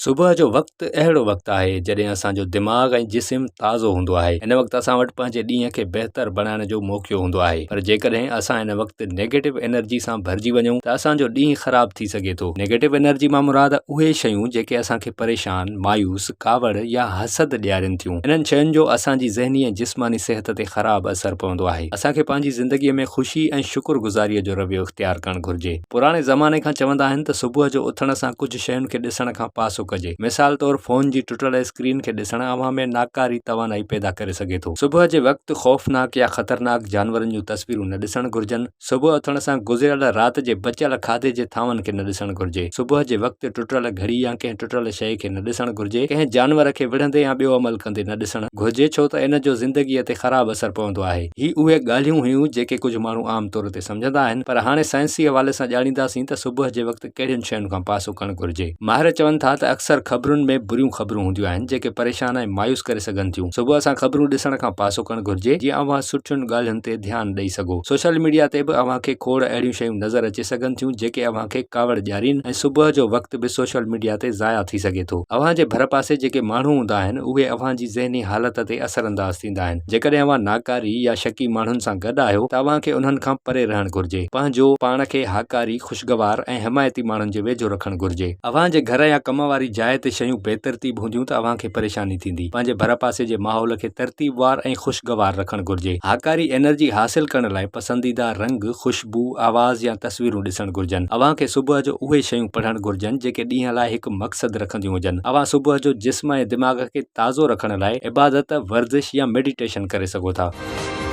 صبح جو وقت اهڙو وقت آهي، جڏهن اسان جو دماغ ۽ جسم تازو هوندو آهي. ان وقت اسان وٽ پنهنجي ڏينهن کي بهتر بڻائڻ جو موقعو هوندو آهي. پر جيڪڏهن اسان ان وقت نيگيٽو انرجي سان ڀرجي وڃون ته اسان جو ڏينهن خراب ٿي سگهي ٿو. نيگيٽو انرجي مان مراد اهي شيون جيڪي اسان کي پريشان، مايوس، ڪاوڙ يا حسد ڏيارين ٿيون. انهن شين جو اسان جي ذهني ۽ جسماني صحت تي خراب اثر پوندو آهي. اسان کي پنهنجي زندگيء ۾ خوشي ۽ شڪر گذاريء جو رويو اختيار ڪرڻ گهرجي. پراڻي زماني کان چوندا آهن ته صبح جو اٿڻ سان ڪجهه شين کي ڏسڻ کان پاسو ڪجي. مثال طور فون جي ٽٽل اسڪرين کي ڏسڻ اوهان ۾ ناڪاري توانائي پيدا ڪري سگهي ٿو. صبح جي وقت خوفناڪ يا خطرناڪ جانورن جون تصويرون نه ڏسڻ گهرجن. صبح اٿڻ سان گذريل رات جي بچيل کاڌي جي ٿانون کي نه ڏسڻ گهرجي. صبح جي وقت ٽٽل گهڙي يا ڪنهن ٽٽل شيء کي نه ڏسڻ گهرجي. ڪنهن جانور کي وڙهندي يا ٻيو عمل ڪندي نه ڏسڻ گهرجي ڇو ته ان جو زندگيء تي خراب اثر پوندو آهي. هي اهي ڳالهيون هيون جيڪي ڪجهه ماڻهو عام طور تي سمجهندا آهن پر هاڻي سائنسي حوالي سان ڄاڻينداسين ته صبح جي وقت ڪهڙين شين کان پاسو ڪرڻ گهرجي. ماهر چون ٿا ته اڪثر خبرن ۾ بريون خبرون هونديون آهن جيڪي پريشان ۽ مايوس ڪري سگهن ٿيون. صبح سان خبرون ڏسڻ کان پاسو ڪرڻ گهرجي جيئن اوهان سٺين ڳالهين تي ڌيان ڏئي سگهو. سوشل ميڊيا تي به اوهان کي کوڙ اهڙيون شيون نظر اچي سگهن ٿيون جيڪي اوهان کي ڪاوڙ ڏيارين ۽ صبح جو وقت به سوشل ميڊيا تي ضايع ٿي سگهي ٿو. اوهان جي ڀرپاسي جيڪي ماڻهو هوندا آهن اهي اوهان جي ذهني حالت تي اثرانداز ٿيندا آهن. جيڪڏهن اوهان ناڪاري يا شڪي ماڻهن سان گڏ آهيو ته اوهان کي انهن کان پري رهڻ گهرجي. پنهنجو پاڻ کي هاڪاري، خوشگوار ۽ حمايتي ماڻهن جي ويجهو رکڻ گهرجي. اوهان جي گهر يا ڪم واري جاء تي شيون بي ترتيب هونديون ته اوهان کي پريشاني ٿيندي. پنهنجي ڀرپاسي جي ماحول کي ترتيبوار ۽ خوشگوار رکڻ گهرجي. هاڪاري انرجي حاصل ڪرڻ لاء پسنديده رنگ، خوشبو، آواز يا تصويرون ڏسڻ گهرجن. اوهان کي صبح جو اهي شيون پڙهڻ گهرجن جيڪي ڏينهن لاء هڪ مقصد رکنديون هجن. اوهان صبح جو جسم ۽ دماغ کي تازو رکڻ لاء عبادت، ورزش يا ميڊيٽيشن ڪري سگهو ٿا.